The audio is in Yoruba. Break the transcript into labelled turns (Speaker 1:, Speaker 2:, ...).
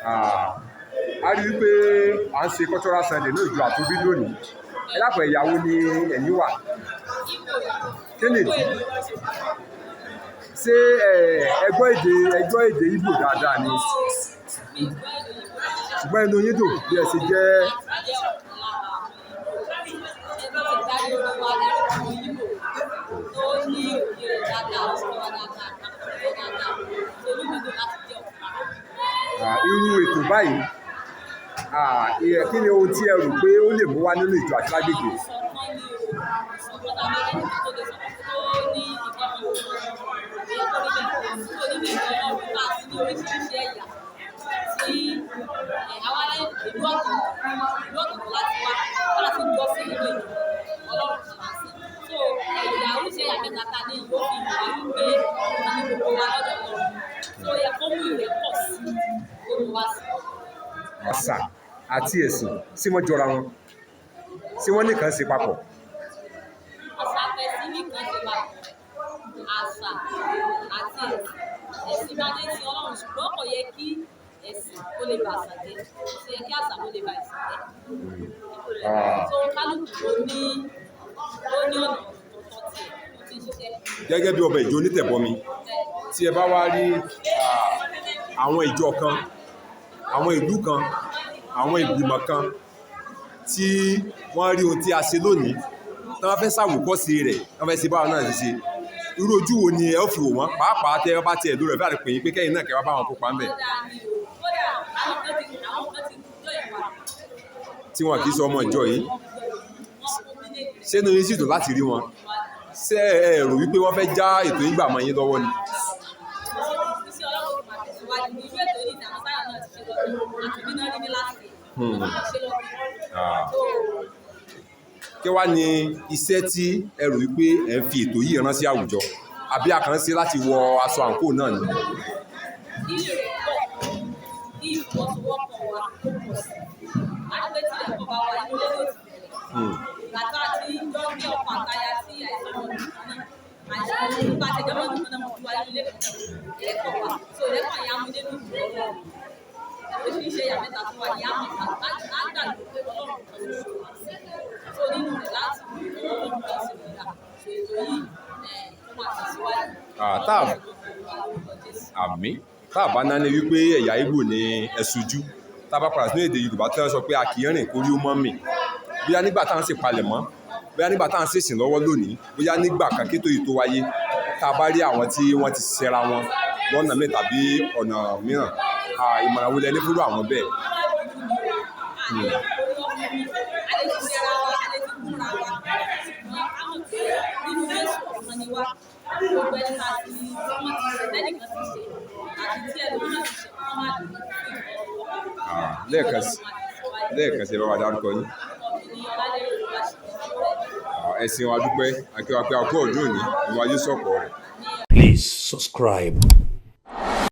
Speaker 1: Ah, a rí i pé à ń ṣe cultural Sunday ní ìjọ àtúnbí lónìí. Ẹ dákun, ẹ̀yà wo ni ẹ̀yin wà? Kí nìdí? Ṣé ẹ gbọ́ èdè Ìgbò dáadáa ni? Ṣùgbọ́n inú yín dùn bí ẹ ṣe jẹ́. Irú ètò báyìí, kí ni ohun tí ẹ rò pé ó lè mú wá nínú ìjọ àti lágbègbè? Àṣà àti ẹ̀sìn, sí wọ́n jọra wọn? Sí wọ́n nìkan ṣe papọ̀?
Speaker 2: Àṣà àtẹ̀sìn nìkan ṣe papọ̀. Àṣà àti ẹ̀sìn, ẹ̀sìn máa dé sí Ọlọ́run, ṣùgbọ́n kò yẹ kí ẹ̀sìn kó lè ba àṣà jẹ́, kò sì yẹ kí àṣà kó lè ba ẹ̀sìn jẹ́. So kálukú ló ní ọ̀nà tó tọ́ tiẹ̀ tó ti ń ṣiṣẹ́.
Speaker 1: Gẹ́gẹ́ bí ọmọ ìjọ onítẹ̀bọmi, tí ẹ bá wá rí àwọn ìjọ kan, àwọn ìlú kan, àwọn ìgbìmọ̀ kan tí wọ́n rí ohun tí a ṣe lónìí, tí wọ́n fẹ́ ṣàwòkọ́ṣe rẹ̀, wọ́n fẹ́ ṣe báwọn náà ṣe ṣe, irú ojú wo ni ẹ ó fi wò wọ́n, pàápàá tẹ́ ẹ bá tiẹ̀ lórí ẹ̀ fẹ́ àti pè yín pé kẹ́yìn náà kẹ́ wá bá wọn kópa ńbẹ̀?
Speaker 2: Kódà ni o, kódà àwọn kan ti jọ ìwà
Speaker 1: Tí wọn kì í sọ ọmọ ìjọ yìí, ṣé inú yín sì dùn láti rí wọn? Ṣé ẹ rò wípé wọ́n fẹ́ já ètò yín gbà mọ́ yín lọ́wọ́ ni?
Speaker 2: Iṣẹ́ Ọlọ́run máa tẹ̀síwájú ní irú ètò yìí tí àwọn sáyà náà ti ṣe lọ́dún àti bí náà rí ní láti ṣe lọ́dún.
Speaker 1: Kí wá ní iṣẹ́ tí ẹ rò wípé ẹ ń fi ètò yìí rán sí àwùjọ, àbí a kàn ń ṣe láti wọ aṣọ àǹkóò náà ni?
Speaker 2: Kí ìrẹ́pọ̀, kí ìfọwọ́sowọ́pọ̀ wa kó pọ̀ sí. Láti pé tí ìrẹ́pọ̀ bá wà, inú ilé yóò ti bẹ̀rẹ̀. Ìgbà tá a ti jọ ń gbé ọkọ àtaya tí àìsàn ọmọ ọdún kan náà, àìsàn ọmọ ọdún bá tẹjọ́ mọ́ ọdún kan náà, wọ́n fi wá nínú ilé kan náà. Ìrẹ́pọ̀ wà. So ìrẹ́pọ̀ yẹn á mú dénú ìlú Ọlọ́run. Oríṣiríṣi ẹ̀yà mẹ́ta tó wà yìí á mọ̀ ká á gbàgbọ́ pé Ọlọ́run kan ṣoṣo wà sí. So nínú rẹ̀ láti mú Ọlọ́run kan sí ìgbà. So ètò yìí ó máa tẹ̀síwájú.
Speaker 1: Àmín. Tá a bá ná ní wípé ẹ̀yà Ìgbò ni ẹ ṣojú, tá a bá padà sínú èdè Yorùbá tí wọ́n sọ pé a kì í rìn kórí ó mọ́ mì, bóyá nígbà tá à ń ṣèpalẹ̀mọ́, bóyá nígbà tá à ń ṣèsìn lọ́wọ́ lónìí, bóyá nígbà kan kétò yìí tó wáyé, tá a bá rí àwọn tí wọ́n ti ṣẹra wọn lọ́nà míì tàbí ọ̀nà mìíràn, ìmọ̀ràn wo lẹ ní fúnrú àwọn bẹ́ẹ̀?
Speaker 2: A lè ti ṣẹra wa, a lè ti kúnra wa, ṣùgbọ́n a mọ̀ pé nínú Jésù ọ̀kan ni wá. Gbogbo ẹni tá a ti wọ́n ti ṣe tẹ́nìkan ti ṣe àti tí ẹlòmíràn ti ṣe, wọ́n máa dùn fún ìfọwọ́sowọ́pọ̀.
Speaker 1: Lẹ́ẹ̀kan sí, ẹ bá wa dárúkọ yín. Ẹ̀sìn wa dúpẹ́ akíwá pé a kú ọdún òní, ìwà yóò sọ̀pọ̀ rẹ̀.
Speaker 3: Please subscribe.